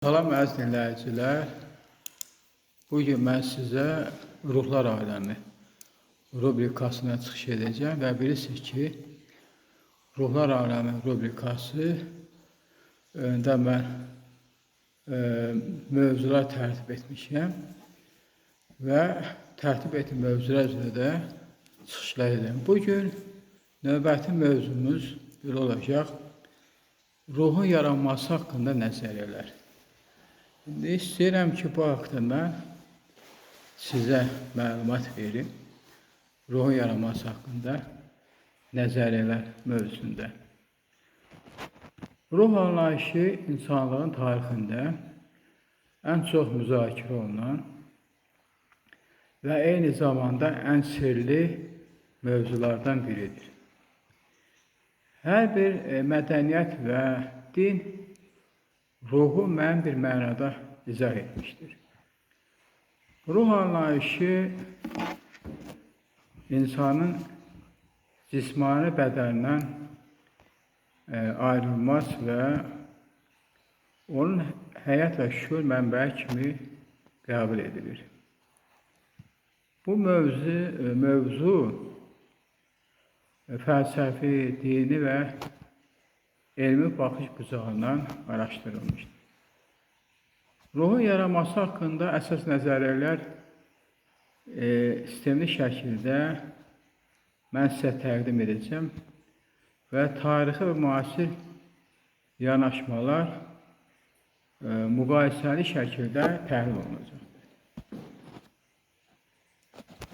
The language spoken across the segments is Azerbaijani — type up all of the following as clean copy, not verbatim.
Salam əziz dinləyicilər. Bugün mən sizə Ruhlar Aləmi rubrikasına çıxış edəcəm və bilirsiniz ki, Ruhlar Aləmi rubrikası öndə mən mövzular tərtib etmişəm və tərtib etdiyim mövzular üzrə də çıxışlar edirəm. Bugün növbəti mövzumuz belə olacaq: Ruhun yaranması haqqında nəzəriyyələr. İndi istəyirəm ki, bu haqda mən sizə məlumat verim. Ruhun yaranması haqqında nəzəriyyələr mövzusunda. Ruh anlayışı insanlığın tarixində ən çox müzakirə olunan və eyni zamanda ən sirli mövzulardan biridir. Hər bir mədəniyyət və din ruhu müəyyən bir mənada izah etmişdir. Ruh anlayışı insanın cismani bədənindən ayrılmaz və onun həyat və şüur mənbəyi kimi qəbul edilir. Bu mövzu fəlsəfi, dini və elmi baxış bucağından araşdırılmışdır. Ruhun yaranması haqqında əsas nəzəriyyələr sistemli şəkildə mən sizə təqdim edəcəm və tarixi və müasir yanaşmalar müqayisəli şəkildə təhlil olunacaqdır.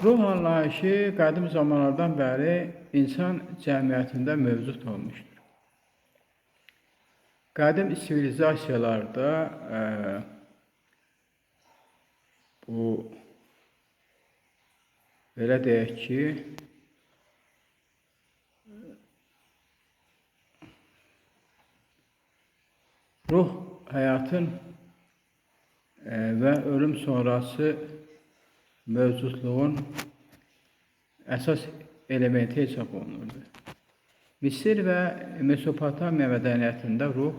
Ruh anlayışı qədim zamanlardan bəri insan cəmiyyətində mövcud olmuşdur. Qədim sivilizasiyalarda bu belə deyək ki, ruh həyatın və ölüm sonrası mövcudluğun əsas elementi hesab olunurdu. Misir və Mesopotamiya mədəniyyətində ruh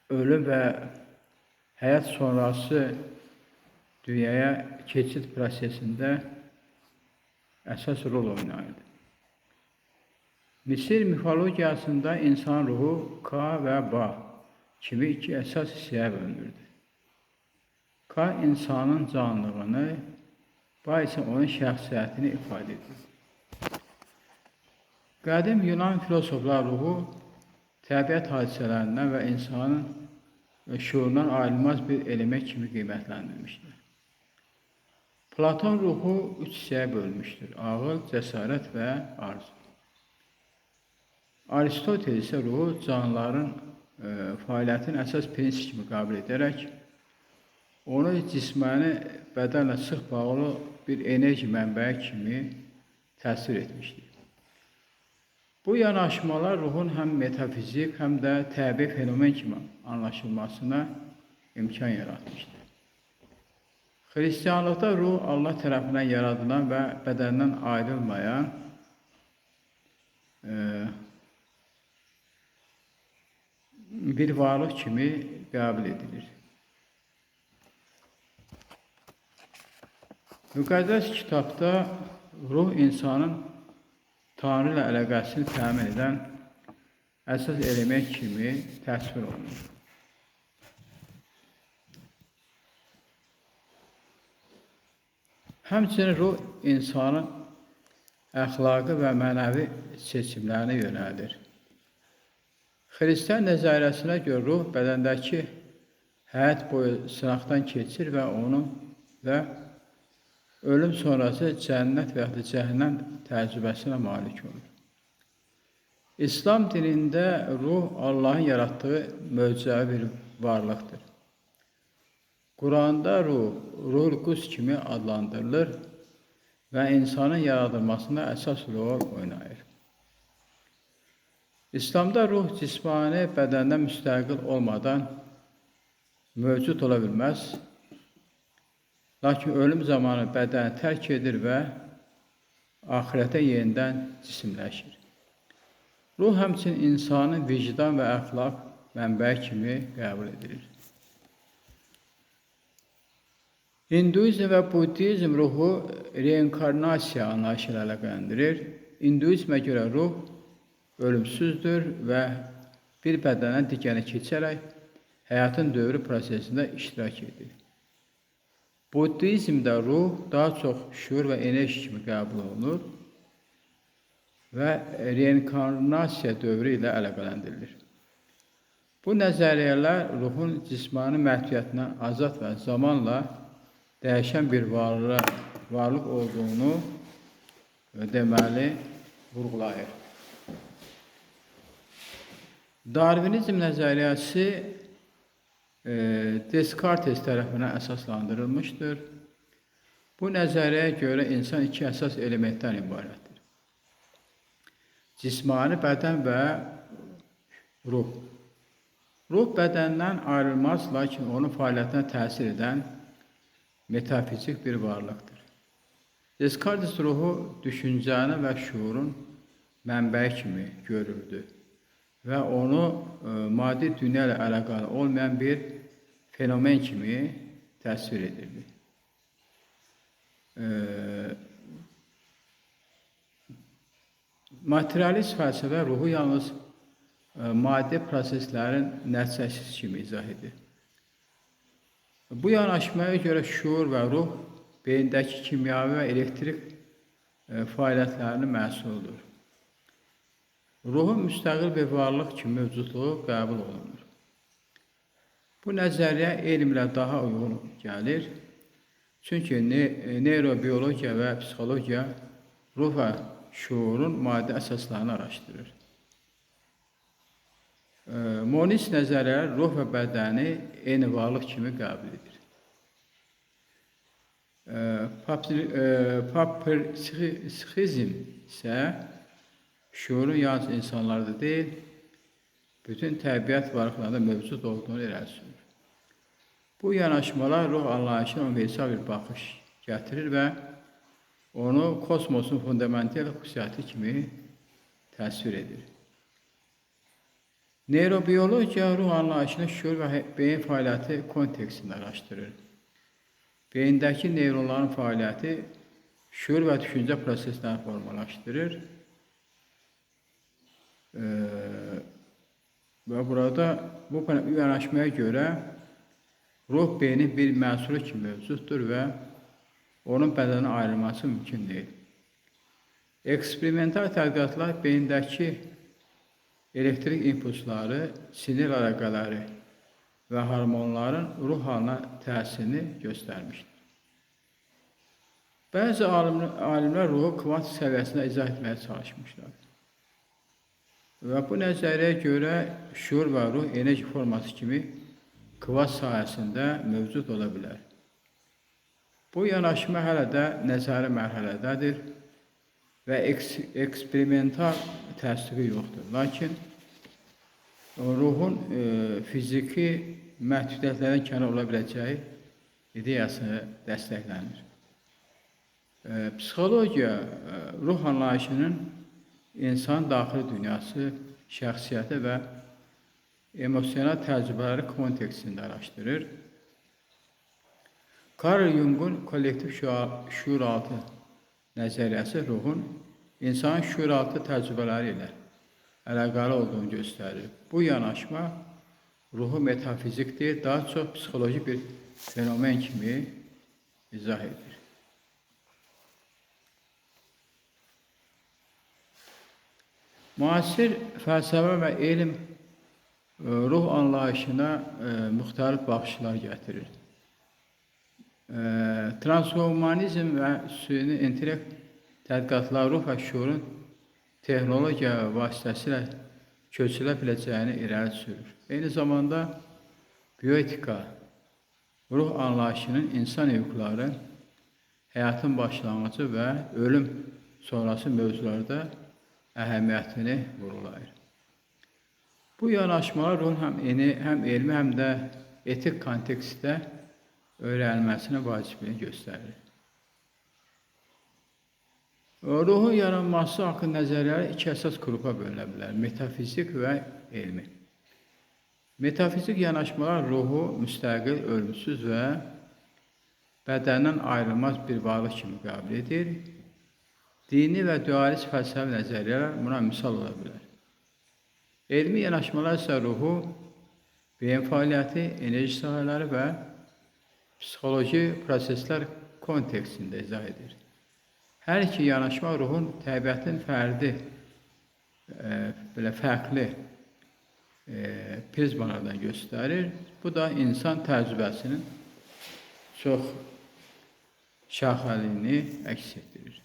ölüm və həyat sonrası dünyaya keçid prosesində əsas rol oynayırdı. Misir mifologiyasında insan ruhu Ka və Ba kimi iki əsas hissəyə bölünürdü. Ka insanın canlılığını, Ba isə onun şəxsiyyətini ifadə edir. Qədim Yunan filosoflar ruhu təbiət hadisələrindən və insanın şuurundan ayrılmaz bir element kimi qiymətləndirmişdir. Platon ruhu üç hissəyə bölmüşdür: ağıl, cəsarət və arzu. Aristotel isə ruhu canlıların fəaliyyətinin əsas prinsipi kimi qəbul edərək, onu cismani bədənlə sıx bağlı bir enerji mənbəyi kimi təsvir etmişdir. Bu yanaşmalar ruhun həm metafizik, həm də təbii fenomen kimi anlaşılmasına imkan yaratmışdır. Xristianlıqda ruh Allah tərəfindən yaradılan və bədəndən ayrılmayan bir varlıq kimi qəbul edilir. Müqəddəs kitabda ruh insanın Tanrı ilə əlaqəsini təmin edən əsas element kimi təsvir olunur. Həmçinin ruh insanın əxlaqi və mənəvi seçimlərini yönəldir. Xristian nəzəriyyəsinə görə ruh bədəndəki həyat boyu sınaqdan keçir və onu və ölüm sonrası cənnət və yaxud da cəhənnəm təcrübəsinə malik olur. İslam dinində ruh Allahın yaratdığı möcüzəvi bir varlıqdır. Quranda ruh, Ruhul Qüds kimi adlandırılır və insanın yaradılmasında əsas rol oynayır. İslamda ruh cismani bədəndən müstəqil olmadan mövcud ola bilməz. Lakin ölüm zamanı bədəni tərk edir və axirətə yenidən cisimləşir. Ruh həmçinin insanın vicdan və əxlaq mənbəyi kimi qəbul edilir. Hinduizm və Buddizm ruhu reinkarnasiya anlayışı ilə əlaqələndirir. Hinduizmə görə ruh ölümsüzdür və bir bədəndən digərinə keçərək həyatın dövrü prosesində iştirak edir. Buddizmdə ruh daha çox şüur və enerji kimi qəbul olunur və reinkarnasiya dövrü ilə əlaqələndirilir. Bu nəzəriyyələr ruhun cismani məhdudiyyətindən azad və zamanla dəyişən bir varlıq olduğunu deməli vurğulayır. Darvinizm nəzəriyyəsi Descartes tərəfindən əsaslandırılmışdır. Bu nəzəriyyəyə görə insan iki əsas elementdən ibarətdir. Cismani bədən və ruh. Ruh bədəndən ayrılmaz, lakin onun fəaliyyətinə təsir edən metafizik bir varlıqdır. Descartes ruhu düşüncənin və şuurun mənbəyi kimi görürdü və onu maddi dünya ilə əlaqəli olmayan bir fenomen kimi təsvir edirdi. Materialist fəlsəfə ruhu yalnız maddi proseslərin nəticəsi kimi izah edir. Bu yanaşmaya görə şuur və ruh beyindəki kimyavi və elektrik fəaliyyətlərinin məhsuludur. Ruhun müstəqil bir varlıq kimi mövcudluğu qəbul olunur. Bu nəzəriyyə elmlə daha uyğun gəlir. Çünki neyrobiologiya və psixologiya ruh və şuurun maddi əsaslarını araşdırır. Monist nəzəriyyələr ruh və bədəni eyni varlıq kimi qəbul edir. Panpsixizm isə şuurun yalnız insanlarda deyil, bütün təbiət varlıqlarında mövcud olduğunu irəli sürür. Bu yanaşmalar ruh anlayışına universal bir baxış gətirir və onu kosmosun fundamental xüsusiyyəti kimi təsvir edir. Neyrobiologiya ruh anlayışını şuur və beyin fəaliyyəti kontekstində araşdırır. Beyindəki neyronların fəaliyyəti şuur və düşüncə proseslərini formalaşdırır. Və burada bu yanaşmaya görə ruh beynin bir məhsulu kimi mövcuddur və onun bədənə ayrılması mümkün deyil. Eksperimental tədqiqatlar beyindəki elektrik impulsları, sinir əlaqələri və hormonların ruh halına təsirini göstərmişdir. Bəzi alimlər ruhu kvant səviyyəsində izah etməyə çalışmışlar. Və bu nəzəriyyəyə görə şuur və ruh enerji forması kimi kvant sahəsində mövcud ola bilər. Bu yanaşma hələ də nəzəri mərhələdədir və eksperimental təsdiqi yoxdur. Lakin ruhun fiziki məhdudiyyətlərdən kənar ola biləcəyi ideyası dəstəklənir. Psixologiya ruh anlayışının insan daxili dünyası, şəxsiyyəti və emosional təcrübələri kontekstində araşdırır. Carl Jung'un kollektiv şuuraltı nəzəriyyəsi ruhun insanın şuuraltı təcrübələri ilə əlaqəli olduğunu göstərir. Bu yanaşma ruhu metafizik deyil, daha çox psixoloji bir fenomen kimi izah edir. Müasir fəlsəfə və elm ruh anlayışına müxtəlif baxışlar gətirir. Transhumanizm və süni intellekt tədqiqatları ruh və şuurun texnologiya vasitəsilə köçürülə biləcəyini irəli sürür. Eyni zamanda bioetika, ruh anlayışının insan hüquqları, həyatın başlanğıcı və ölüm sonrası mövzularda əhəmiyyətini vurğulayır. Bu yanaşmalar ruhun həm elmi, həm də etik kontekstdə öyrənilməsinin vacibliyini göstərir. Ruhun yaranması haqqında nəzəriyyələr iki əsas qrupa bölünə bilər: metafizik və elmi. Metafizik yanaşmalar ruhu müstəqil, ölümsüz və bədəndən ayrılmaz bir varlıq kimi qəbul edir. Dini və dualist fəlsəfi nəzəriyyələr buna misal ola bilər. Elmi yanaşmalar isə ruhu beyin fəaliyyəti, enerji sahələri və psixoloji proseslər kontekstində izah edir. Hər iki yanaşma ruhun təbiətin fərdi, belə fərqli prizmalardan göstərir. Bu da insan təcrübəsinin çox şaxəliyini əks etdirir.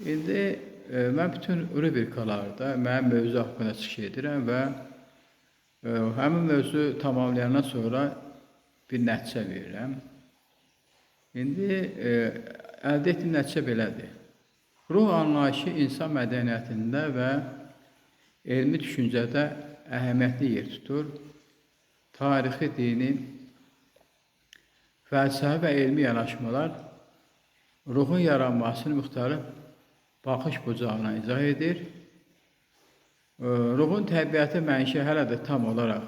İndi mən bütün rubrikalarda mənim mövzu haqqında çıxış edirəm və həmin mövzu tamamlayandan sonra bir nəticə verirəm. İndi əldə etdiyim nəticə belədir. Ruh anlayışı insan mədəniyyətində və elmi düşüncədə əhəmiyyətli yer tutur. Tarixi, dini, fəlsəfi və elmi yanaşmalar ruhun yaranmasını müxtəlif baxış bucağına izah edir. Ruhun təbiəti mənşəi hələ də tam olaraq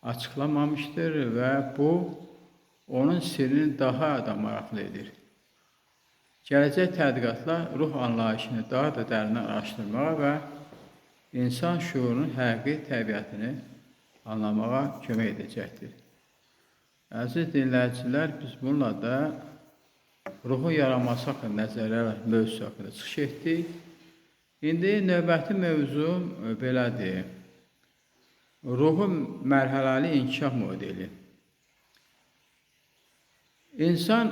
açıqlanmamışdır və bu onun sirrini daha da maraqlı edir. Gələcək tədqiqatlar ruh anlayışını daha da dərindən araşdırmağa və insan şüurunun həqiqi təbiətini anlamağa kömək edəcəkdir. Əziz dinləyicilər, biz bununla da ruhun yaranması haqqında nəzəriyyələr mövzusu haqqında çıxış etdik. İndi növbəti mövzum belədir. Ruhun mərhələli inkişaf modeli. İnsan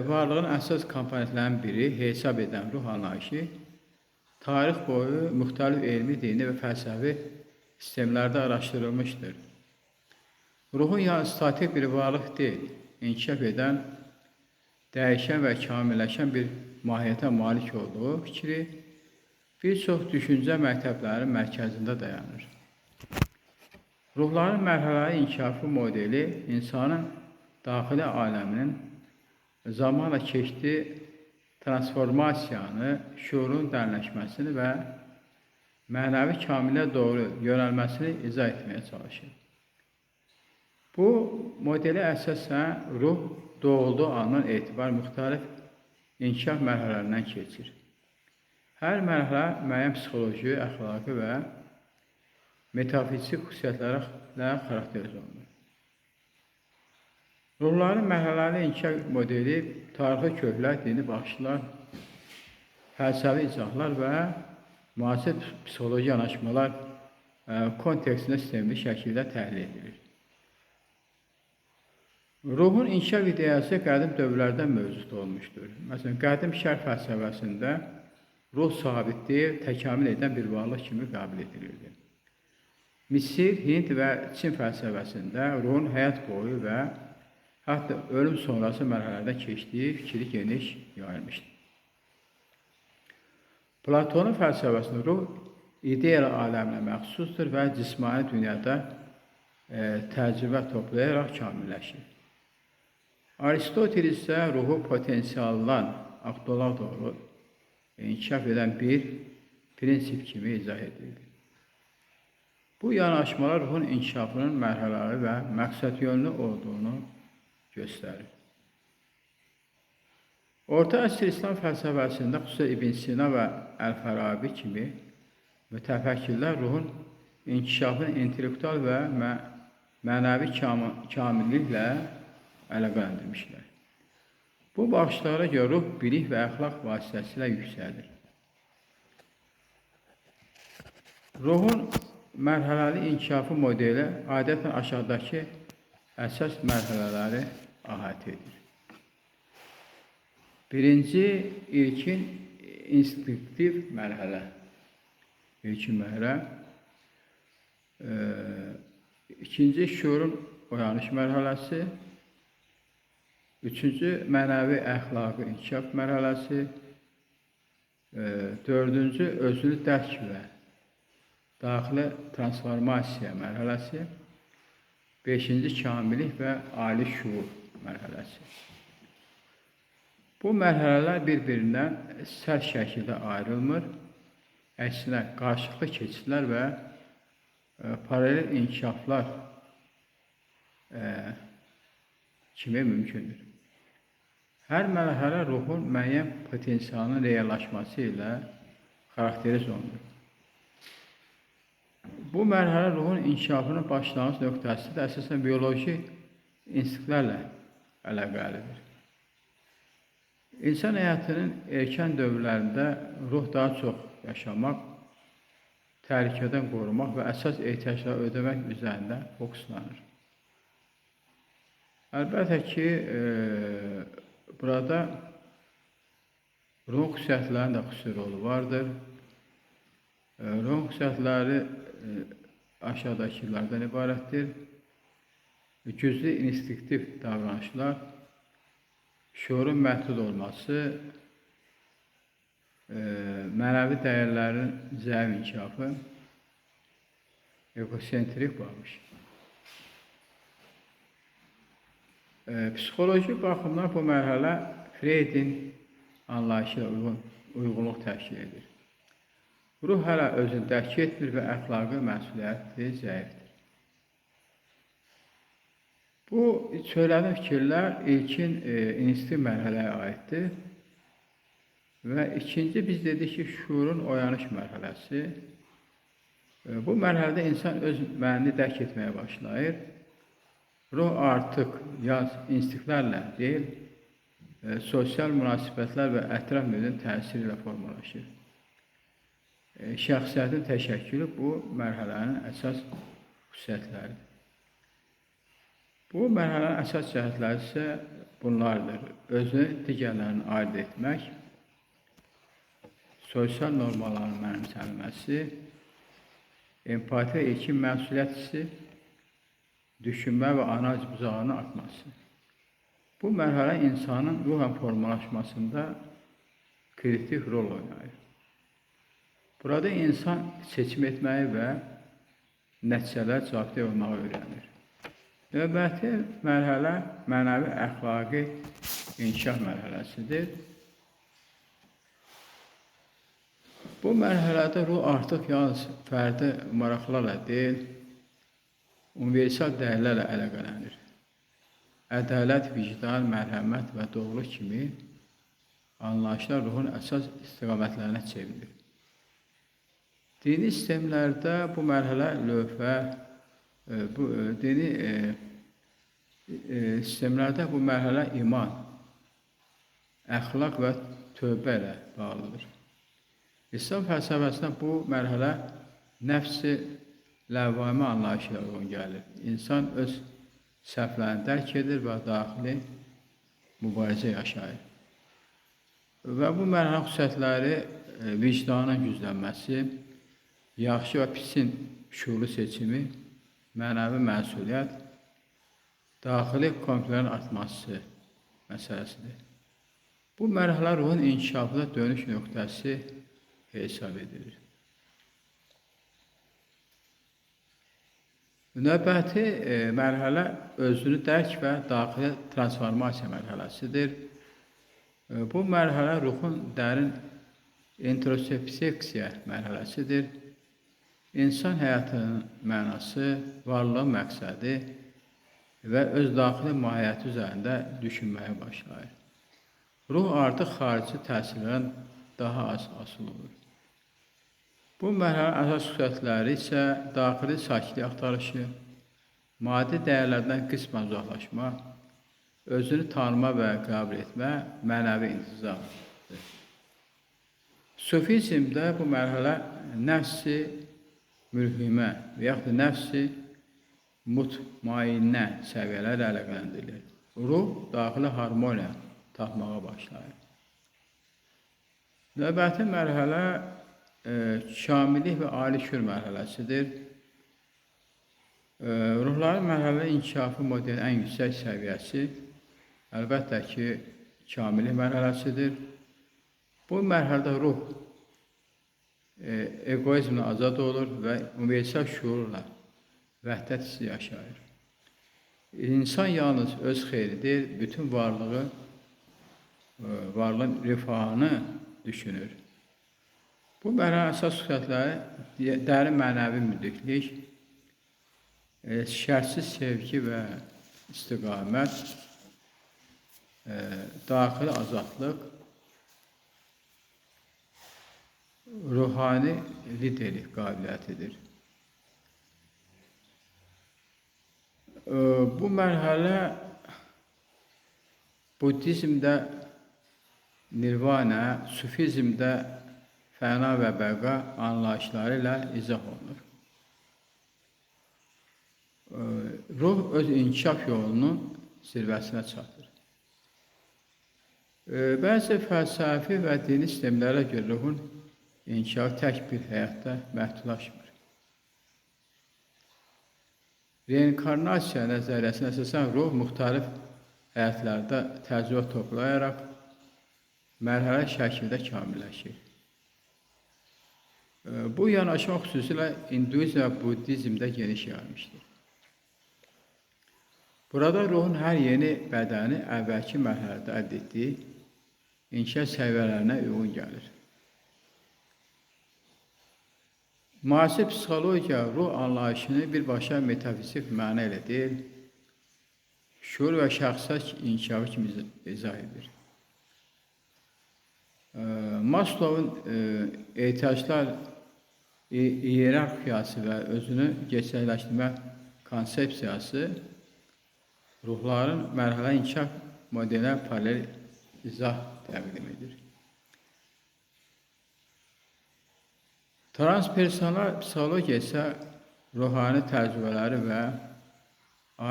varlığının əsas komponentlərinin biri hesab edən ruh anlayışı tarix boyu müxtəlif elmi, dini və fəlsəfi sistemlərdə araşdırılmışdır. Ruhun yalnız statik bir varlıq deyil, inkişaf edən, dəyişən və kamilləşən bir mahiyyətə malik olduğu fikri bir çox düşüncə məktəblərinin mərkəzində dayanır. Ruhların mərhələli inkişafı modeli insanın daxili aləminin zamanla keçdiyi transformasiyanı, şüurun dərinləşməsini və mənəvi kamilliyə doğru yönəlməsini izah etməyə çalışır. Bu modelə əsasən ruh doğulduğu andan etibar müxtəlif inkişaf mərhələlərindən keçir. Hər mərhələ müəyyən psixoloji, əxlaqi və metafizik xüsusiyyətlərlə xarakterizə olunur. Ruhların mərhələli inkişaf modeli tarixi köklər, dini baxışlar, fəlsəfi izahlar və müasir psixoloji yanaşmalar kontekstində sistemli şəkildə təhlil edilir. Ruhun inkişaf ideyası qədim dövrlərdə mövcud olmuşdur. Məsələn, qədim şərq fəlsəfəsində ruh sabit deyil, təkamül edən bir varlıq kimi qəbul edilirdi. Misir, Hind və Çin fəlsəfəsində ruhun həyat boyu və hətta ölüm sonrası mərhələlərdən keçdiyi fikri geniş yayılmışdır. Platonun fəlsəfəsində ruh ideal aləminə məxsusdur və cismani dünyada təcrübə toplayaraq kamilləşir. Aristotel isə ruhu potensialdan aktuala doğru inkişaf edən bir prinsip kimi izah edirdi. Bu yanaşmalar ruhun inkişafının mərhələləri və məqsədyönlü olduğunu göstərir. Orta əsr İslam fəlsəfəsində xüsusilə İbn Sina və Əl-Farabi kimi mütəfəkkirlər ruhun inkişafını intellektual və mənəvi kamilliklə əlaqələndirmişlər. Bu baxışlara görə ruh bilik və əxlaq vasitəsilə yüksəlir. Ruhun mərhələli inkişafı modeli adətən aşağıdakı əsas mərhələləri əhatə edir. Birinci, ilkin instinktiv mərhələ. İlkin mərhələ. İkinci, şüurun oyanış mərhələsi. Üçüncü, mənəvi əxlaqi inkişaf mərhələsi. Dördüncü, özünü dərk və daxili transformasiya mərhələsi. Beşinci, kamillik və ali şuur mərhələsi. Bu mərhələlər bir-birindən sərt şəkildə ayrılmır. Əksinə, qarşılıqlı keçidlər və paralel inkişaflar kimi mümkündür. Hər mərhələ ruhun müəyyən potensialının reallaşması ilə xarakterizə olunur. Bu mərhələ ruhun inkişafının başlanğıc nöqtəsi də əsasən bioloji instinktlərlə əlaqəlidir. İnsan həyatının erkən dövrlərində ruh daha çox yaşamaq, təhlükədən qorumaq və əsas ehtiyacları ödəmək üzərində fokuslanır. Əlbəttə ki, burada ruhun xüsusiyyətlərinin də xüsusi rolu vardır. Ruhun xüsusiyyətləri aşağıdakılardan ibarətdir. Güclü instinktiv davranışlar, şüurun məhdud olması, mənəvi dəyərlərin zəif inkişafı, egosentrik baxış. Psixoloji baxımdan bu mərhələ Freydin anlayışı ilə uyğunluq təşkil edir. Ruh hələ özünü dərk etmir və əxlaqi məsuliyyəti zəifdir. Bu söylədiyim fikirlər ilkin instinkt mərhələyə aiddir. Və ikinci biz dedik ki, şuurun oyanış mərhələsi. Bu mərhələdə insan öz mənini dərk etməyə başlayır. Ruh artıq yalnız instinktlərlə deyil, sosial münasibətlər və ətraf mühitin təsiri ilə formalaşır. Şəxsiyyətin təşəkkülü bu mərhələnin əsas xüsusiyyətləridir. Bu mərhələnin əsas cəhətləri isə bunlardır. Özünü digərlərini ayırd etmək, sosial normaların mənimsənilməsi, empatiya ilkin məsuliyyət hissi, düşünmə və analiz bucağının artması. Bu mərhələ insanın ruhən formalaşmasında kritik rol oynayır. Burada insan seçim etməyi və nəticələrə cavabdeh olmağı öyrənir. Növbəti mərhələ mənəvi əxlaqi inkişaf mərhələsidir. Bu mərhələdə ruh artıq yalnız fərdi maraqlarla deyil, universal dəyərlərlə əlaqələnir. Ədalət, vicdan, mərhəmət və doğru kimi anlayışlar ruhun əsas istiqamətlərinə çevrilir. Dini sistemlərdə bu mərhələ lövhə, dini sistemlərdə bu mərhələ iman, əxlaq və tövbə ilə bağlıdır. İslam fəlsəfəsində bu mərhələ nəfsi ləvvamə anlayışı ilə uyğun gəlir. İnsan öz səhvlərini dərk edir və daxili mübarizə yaşayır. Və bu mərhələ xüsusiyyətləri vicdanın güclənməsi, yaxşı və pisin şuurlu seçimi, mənəvi məsuliyyət, daxili konfliktlərin artması məsələsidir. Bu mərhələ ruhun inkişafında dönüş nöqtəsi hesab edilir. Növbəti mərhələ özünü dərk və daxili transformasiya mərhələsidir. Bu mərhələ ruhun dərin introspeksiya mərhələsidir. İnsan həyatının mənası, varlığın məqsədi və öz daxili mahiyyəti üzərində düşünməyə başlayır. Ruh artıq xarici təsirlərdən daha az asılı olur. Bu mərhələnin əsas xüsusiyyətləri isə daxili sakitlik axtarışı, maddi dəyərlərdən qismən uzaqlaşma, özünü tanıma və qəbul etmə, mənəvi intizamdır. Sufizmdə bu mərhələ nəfsi mülhimə və yaxud da nəfsi mutmainnə səviyyələrlə əlaqələndirilir. Ruh daxili harmoniya tapmağa başlayır. Növbəti mərhələ kamillik və ali şüur mərhələsidir. Ruhların mərhələ inkişafı modelinin ən yüksək səviyyəsi əlbəttə ki, kamillik mərhələsidir. Bu mərhələdə ruh egoizmlə azad olur və universal şüurla vəhdət hissi yaşayır. İnsan yalnız öz xeyri deyil, bütün varlığı, varlığın rifahını düşünür. Bu mərhələnin əsas xüsusiyyətləri dərin mənəvi müdriklik, Şərtsiz sevgi və istiqamət, daxili azadlıq, ruhani liderlik qabiliyyətidir. Bu mərhələ Buddizmdə nirvana, sufizmdə fəna və bəqa anlayışları ilə izah olunur. Ruh öz inkişaf yolunun zirvəsinə çatır. Bəzi fəlsəfi və dini sistemlərə görə ruhun inkişafı tək bir həyatda məhdudlaşmır. Reinkarnasiya nəzəriyyəsinə əsasən ruh müxtəlif həyatlarda təcrübə toplayaraq mərhələ şəkildə kamilləşir. Bu yanaşma xüsusilə hinduizm və buddizmdə geniş yayılmışdır. Burada ruhun hər yeni bədəni əvvəlki mərhələdə əldə etdiyi inkişaf səviyyələrinə uyğun gəlir. Müasir psixologiya ruh anlayışını birbaşa metafizik məna ilə deyil, şuur və şəxsiyyət inkişafı kimi izah edir. Maslovun ehtiyaclar iyerarxiyası və özünü gerçəkləşdirmə konsepsiyası ruhların mərhələ inkişaf modelinə paralel izah təqdim edir. Transpersonal psixologiya isə ruhani təcrübələri və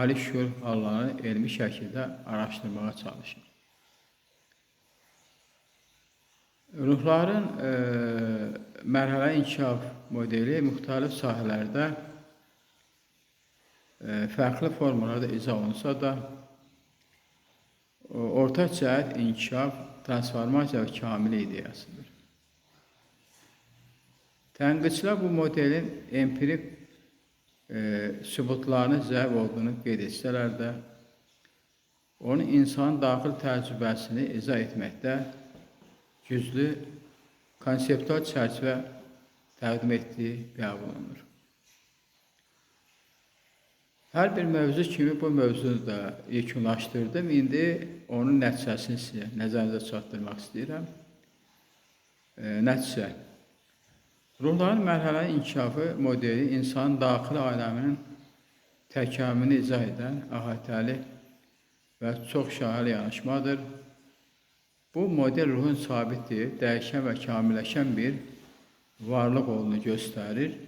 ali şüur hallarını elmi şəkildə araşdırmağa çalışır. Ruhların mərhələ inkişaf modeli müxtəlif sahələrdə fərqli formalarda izah olunsa da, orta cəhət inkişaf, transformasiya və kamil ideyasıdır. Tənqidçilər bu modelin empirik sübutlarının zəif olduğunu qeyd etsələr də, onun insanın daxil təcrübəsini izah etməkdə güclü konseptual çərçivə təqdim etdiyi qəbul olunur. Hər bir mövzu kimi bu mövzunu da yekunlaşdırdım. İndi onun nəticəsini sizə nəzərinizə çatdırmaq istəyirəm. Nəticə. Ruhların mərhələli inkişafı modeli insanın daxili aləminin təkamülünü izah edən əhatəli və çox şahəli yanaşmadır. Bu model ruhun sabit deyil, dəyişən və kamilləşən bir varlıq olduğunu göstərir.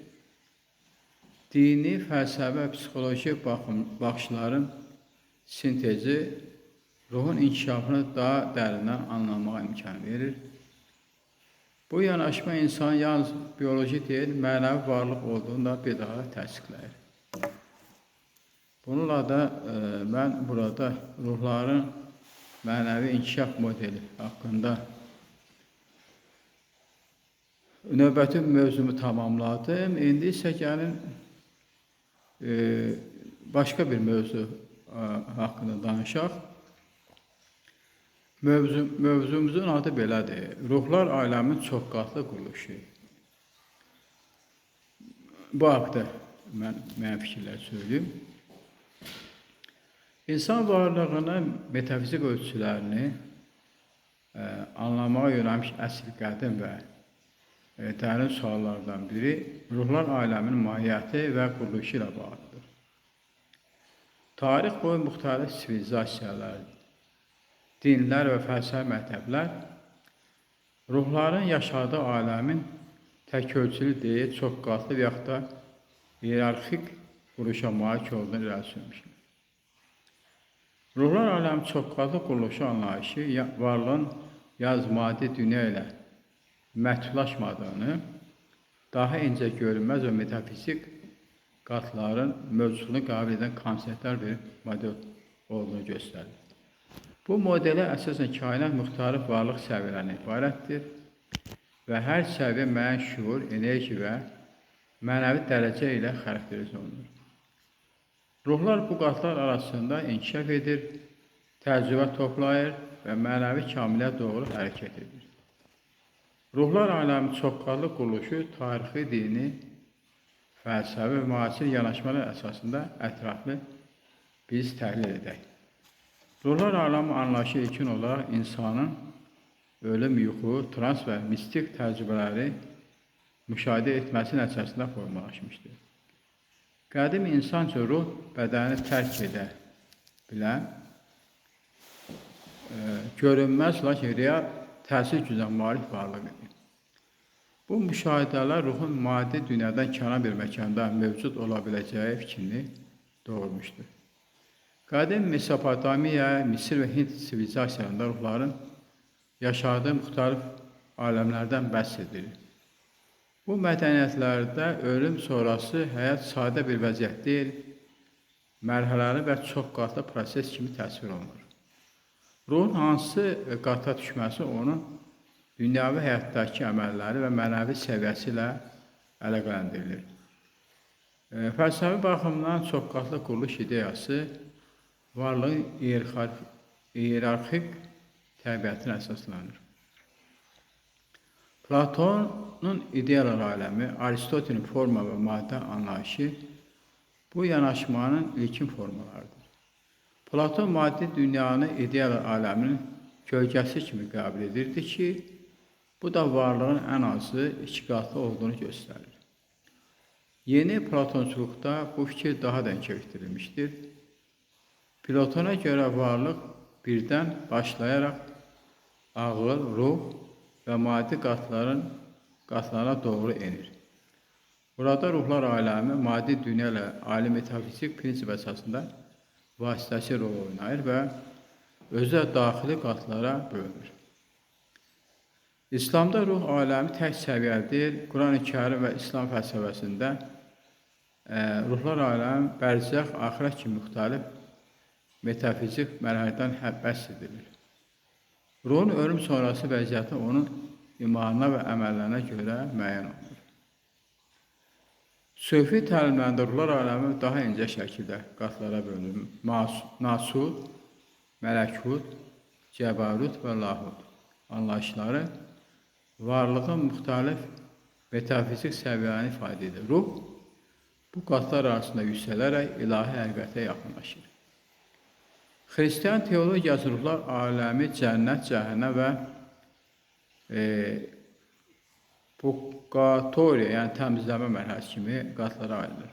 Dini, fəlsəfə və psixoloji baxışların sintezi ruhun inkişafını daha dərindən anlamağa imkan verir. Bu yanaşma insanın yalnız bioloji deyil, mənəvi varlıq olduğunu da bir daha təsdiqləyir. Bununla da mən burada ruhların mənəvi inkişaf modeli haqqında növbəti mövzumu tamamladım. İndi isə gəlin başqa bir mövzu haqqında danışaq. Mövzumuzun adı belədir. Ruhlar aləmin çoxqatlı quruluşu. Bu haqda mən müəyyən fikirlər söyləyim. İnsan varlığının metafizik ölçülərini anlamağa yönəlmiş əsl qədim və dərin suallardan biri ruhlar aləminin mahiyyəti və quruluşu ilə bağlıdır. Tarix boyu müxtəlif sivilizasiyalar, dinlər və fəlsəfi məktəblər ruhların yaşadığı aləmin tək ölçülü deyil, çox qatlı və yaxud da hiyerarxik quruluşa malik olduğunu irəli sürmüşlər. Ruhlar aləmi çoxqatlı quruluşu anlayışı varlığın yalnız maddi dünya ilə məhdudlaşmadığını, daha incə görünməz və metafizik qatların mövcudluğunu qəbul edən konseptlər bir model olduğunu göstərir. Bu modelə əsasən kainat müxtəlif varlıq səviyyələrindən ibarətdir və hər səviyyə müəyyən şüur, enerji və mənəvi dərəcə ilə xarakterizə olunur. Ruhlar bu qatlar arasında inkişaf edir, təcrübə toplayır və mənəvi kamilə doğru hərəkət edir. Ruhlar aləmi çoxqatlı quruluşu tarixi, dini, fəlsəfi və müasir yanaşmalar əsasında ətraflı biz təhlil edək. Ruhlar aləmi anlayışı ilkin olaraq insanın ölüm, yuxu, trans və mistik təcrübələri müşahidə etməsi nəticəsində formalaşmışdır. Qədim insan üçün ruh bədəni tərk edə bilən, görünməz, lakin real təsir gücünə malik varlıq idi. Bu müşahidələr ruhun maddi dünyadan kənar bir məkanda mövcud ola biləcəyi fikrini doğurmuşdur. Qədim Mesopotamiya, Misir və Hind sivilizasiyalarında ruhların yaşadığı müxtəlif aləmlərdən bəhs edilir. Bu mədəniyyətlərdə ölüm sonrası həyat sadə bir vəziyyət deyil, mərhələli və çox qatlı proses kimi təsvir olunur. Ruhun hansı qata düşməsi onun dünyavi həyatdakı əməlləri və mənəvi səviyyəsi ilə əlaqələndirilir. Fəlsəfi baxımdan çoxqatlı quruluş ideyası varlığın iyerarxik təbiətinə əsaslanır. Platonun ideyalar aləmi, Aristotelin forma və maddə anlayışı bu yanaşmanın ilkin formalarıdır. Platon maddi dünyanı ideyalar aləminin kölgəsi kimi qəbul edirdi ki, bu da varlığın ən azı iki qatlı olduğunu göstərir. Yeni Platonçuluqda bu fikir daha da inkişaf etdirilmişdir. Platona görə varlıq birdən başlayaraq ağıl, ruh və maddi qatlarına doğru enir. Burada ruhlar aləmi maddi dünya ilə ali metafizik prinsip əsasında vasitəçi rol oynayır və özü də daxili qatlara bölünür. İslamda ruh aləmi tək səviyyəli deyil. Quran-ı Kərim və İslam fəlsəfəsində ruhlar aləmi bərzəx, axirət kimi müxtəlif metafizik mərhələdən bəhs edilir. Ruhun ölüm sonrası vəziyyəti onun imanına və əməllərinə görə müəyyən olunur. Sufi təlimlərində ruhlar aləmi daha incə şəkildə qatlara bölünür. Nasut, mələkut, cəbarut və lahut anlayışları varlığın müxtəlif metafizik səviyyələrini ifadə edir. Ruh bu qatlar arasında yüksələrək ilahi həqiqətə yaxınlaşır. Xristian teologiyası ruhlar aləmi cənnət, cəhənnəm və purgatoriya, yəni təmizləmə mərhələsi kimi qatlara ayrılır.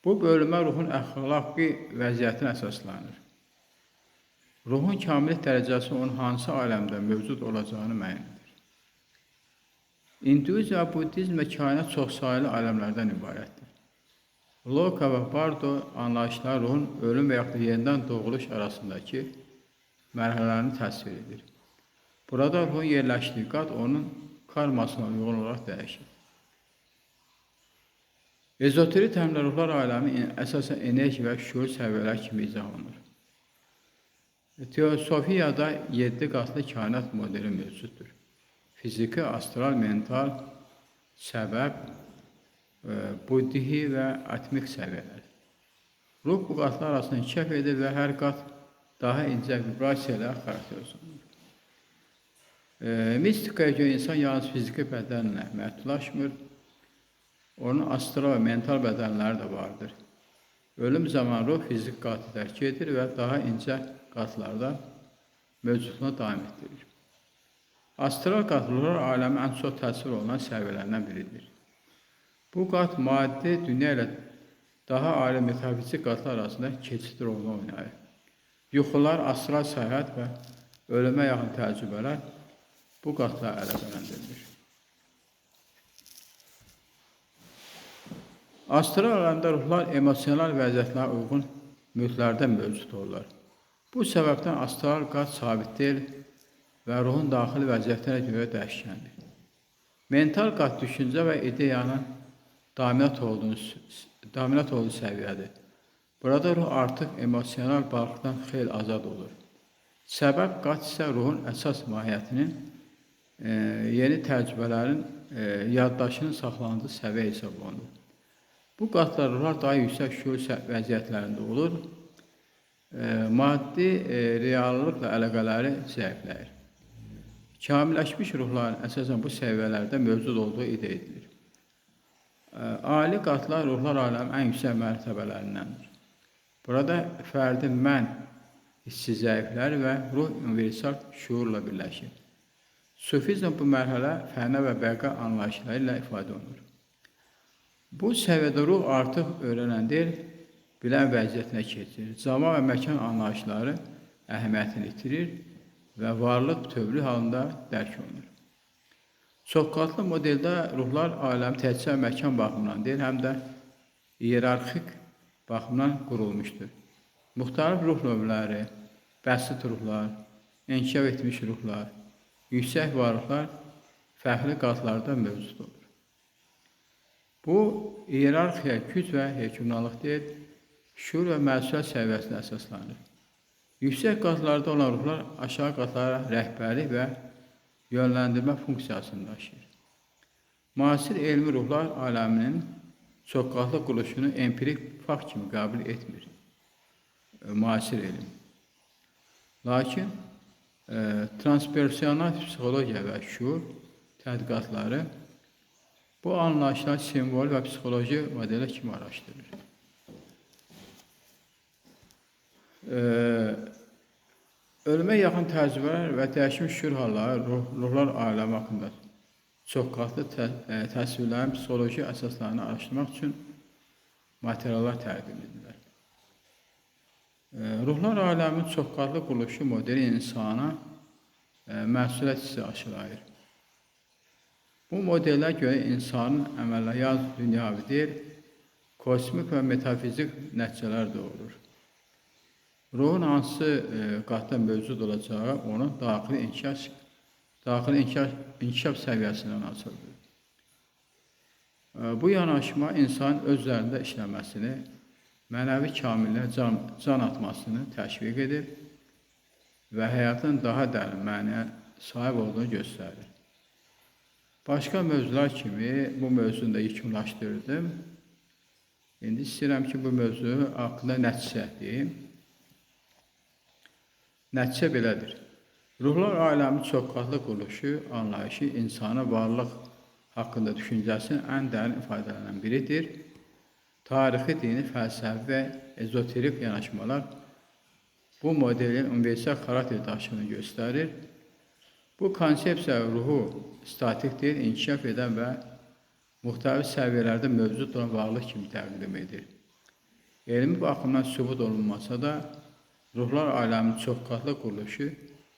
Bu bölünmə ruhun əxlaqi vəziyyətinə əsaslanır. Ruhun kamillik dərəcəsi onun hansı aləmdə mövcud olacağını müəyyən edir. Hinduizm və buddizm və kainat çoxsaylı aləmlərdən ibarətdir. Loka və Bardo anlayışları ruhun ölüm və yaxud da yenidən doğuluş arasındakı mərhələlərini təsvir edir. Burada ruhun yerləşdiyi qat onun karmasına uyğun olaraq dəyişir. Ezoterik təlimdə ruhlar aləmi əsasən enerji və şüur səviyyələri kimi izah olunur. Teosofiyada 7 qatlı kainat modeli mövcuddur. Fiziki, astral, mental, səbəb, buddihi və atmik səviyyələr. Ruh bu qatlar arasında inkişaf edir və hər qat daha incə vibrasiya ilə xarakterizə olunur. Mistikaya görə insan yalnız fiziki bədənlə məhdudlaşmır, onun astral və mental bədənləri də vardır. Ölüm zamanı ruh fiziki qatı tərk edir və daha incə qatlarda mövcudluğunu davam etdirir. Astral qatlar aləmin ən çox təsvir olunan səviyyələrindən biridir. Bu qat maddi dünya ilə daha ali metafizik qatlar arasında keçid rolunu oynayır. Yuxular, astral səyahət və ölümə yaxın təcrübələr bu qatla əlaqələndirilir. Astral aləmdə ruhlar emosional vəziyyətlərə uyğun mühitlərdə mövcud olurlar. Bu səbəbdən astral qat sabit deyil və ruhun daxili vəziyyətinə görə dəyişkəndir. Mental qat düşüncə və ideyanın dominant olduğu səviyyədir. Burada ruh artıq emosional balıqdan xeyli azad olur. Səbəb qat isə ruhun əsas mahiyyətinin, yeni təcrübələrin yaddaşının saxlandığı səviyyə hesab olunur. Bu qatlar ruhlar daha yüksək şüur vəziyyətlərində olur. Maddi reallıqla əlaqələri zəifləyir. Kamilləşmiş ruhların əsasən bu səviyyələrdə mövcud olduğu iddia edilir. Ali qatlar ruhlar aləminin ən yüksək mərtəbələrindəndir. Burada fərdin mən hissi zəiflər və ruh universal şuurla birləşir. Sufizm bu mərhələ fəna və bəqa anlayışları ilə ifadə olunur. Bu səviyyədə ruh artıq öyrənən deyil, bilən vəziyyətinə keçir. Zaman və məkan anlayışları əhəmiyyətini itirir və varlıq bütövlük halında dərk olunur. Çoxqatlı modeldə ruhlar aləmi təkcə məkan baxımından deyil, həm də iyerarxik baxımdan qurulmuşdur. Müxtəlif ruh növləri, bəsit ruhlar, inkişaf etmiş ruhlar, yüksək varlıqlar fərqli qatlarda mövcud olur. Bu, iyerarxiya güc və hökmranlıq deyil, şuur və məsuliyyət səviyyəsinə əsaslanır. Yüksək qatlarda olan ruhlar aşağı qatlara rəhbərlik və yönləndirmə funksiyasını daşıyır. Müasir elmi ruhlar aləminin çoxqatlı quruluşunu empirik fakt kimi qəbul etmir. Müasir elm. Lakin transpersonal psixologiya və şuur tədqiqatları bu anlayışlar simvol və psixoloji modelə kimi araşdırır. Ölümə yaxın təcrübələr və dəyişmiş şuur halları ruhlar aləmi haqqında çoxqatlı təsvirlərin psixoloji əsaslarını araşdırmaq üçün materiallar təqdim edirlər. Ruhlar aləminin çoxqatlı quruluşu modeli insana məsuliyyət hissi aşılayır. Bu modelə görə insanın əməlləri yalnız dünyavi deyil, kosmik və metafizik nəticələr doğurur. Ruhun hansı qatda mövcud olacağı onun daxili inkişaf səviyyəsindən asılıdır. Bu yanaşma insanın öz üzərində işləməsini, mənəvi kamilliyə can atmasını təşviq edir və həyatın daha dərin mənaya sahib olduğunu göstərir. Başqa mövzular kimi bu mövzunu da yekunlaşdırdım. İndi istəyirəm ki, bu mövzu haqqında nəticə deyim. Nəticə belədir. Ruhlar aləminin çoxqatlı quruluşu, anlayışı insanın varlıq haqqında düşüncəsinin ən dərin ifadələrindən biridir. Tarixi, dini, fəlsəfi və ezoterik yanaşmalar bu modelin universal xarakter daşıdığını göstərir. Bu konsepsiya ruhu statik deyil, inkişaf edən və müxtəlif səviyyələrdə mövcud olan varlıq kimi təqdim edir. Elmi baxımdan sübut olunmasa da, ruhlar aləminin çoxqatlı quruluşu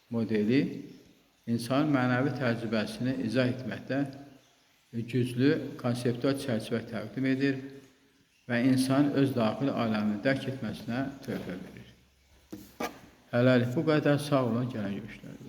modeli insanın mənəvi təcrübəsini izah etməkdə güclü konseptual çərçivə təqdim edir və insanın öz daxili aləmini dərk etməsinə töhfə verir. Hələlik bu qədər. Sağ olun, gələn görüşlərdə.